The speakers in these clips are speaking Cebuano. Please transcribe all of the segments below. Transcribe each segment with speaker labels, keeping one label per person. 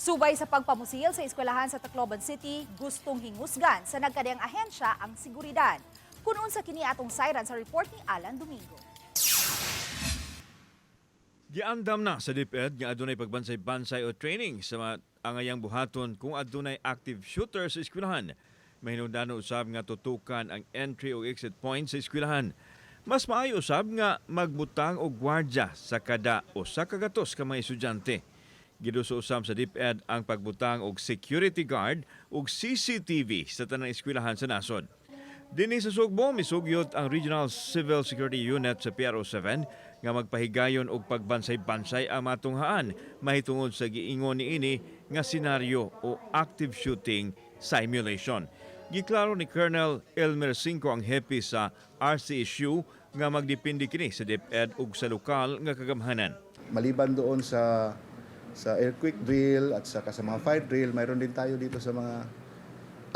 Speaker 1: Subay sa pagpamusil sa eskwelahan sa Tacloban City, gustong hingusgan sa nagkadiyang ahensya ang seguridad. Kung unsa kini, atong sayran sa report ni Alan Domingo.
Speaker 2: Giandam na sa DepEd nga adunay pagbansay-bansay o training sa mga angayang buhaton kung adunay active shooter sa eskwelahan. Mahinungdanon usab nga tutukan ang entry o exit point sa eskwelahan. Mas maayo usab nga magbutang og gwardya sa kada 100 ka mga estudyante. Giduso usab sa DepEd ang pagbutang og security guard ug CCTV sa tanang eskwelahan sa nasod. Dinhi sa Sugbo, misugyot ang Regional Civil Security Unit sa PRO 7 nga magpahigayon og pagbansay-bansay ang matunghaan mahitungod sa giingon niini nga senaryo o active shooting simulation. Giklaro ni Colonel Elmer Cinco, ang hepe sa RCSU, nga magdepende kini sa DepEd ug sa lokal nga kagamhanan.
Speaker 3: Maliban doon sa earthquake drill at saka sa mga fire drill, mayroon din tayo dito sa mga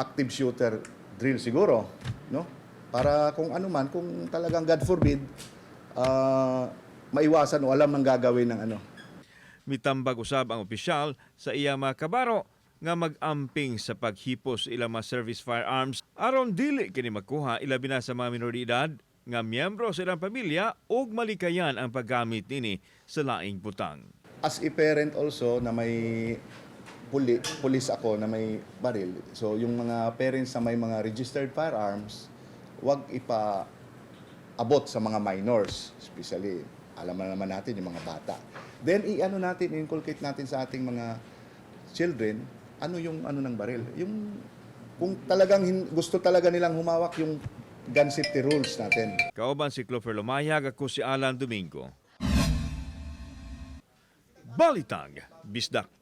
Speaker 3: active shooter drill siguro, no? Para kung ano man, kung talagang God forbid, maiwasan o alam ng gagawin ng ano.
Speaker 2: Mitambag usab ang opisyal sa iya mga kabaro nga mag-amping sa paghipos ilang mga service firearms aron dili kini makuha, ilabi na sa mga minor de edad nga miyembro sa ilang pamilya, ug malikayan ang paggamit nini sa laing butang.
Speaker 3: As a parent also na may police ako na may baril, so yung mga parents na may mga registered firearms, wag ipa abot sa mga minors, especially alam na naman natin yung mga bata. Then i-ano natin, inculcate natin sa ating mga children, ano yung ano ng baril. Yung kung talagang gusto talaga nilang humawak, yung gun safety rules natin.
Speaker 2: Kauban si Clover Lumayag, ako si Alan Domingo. Balitang Bisdak.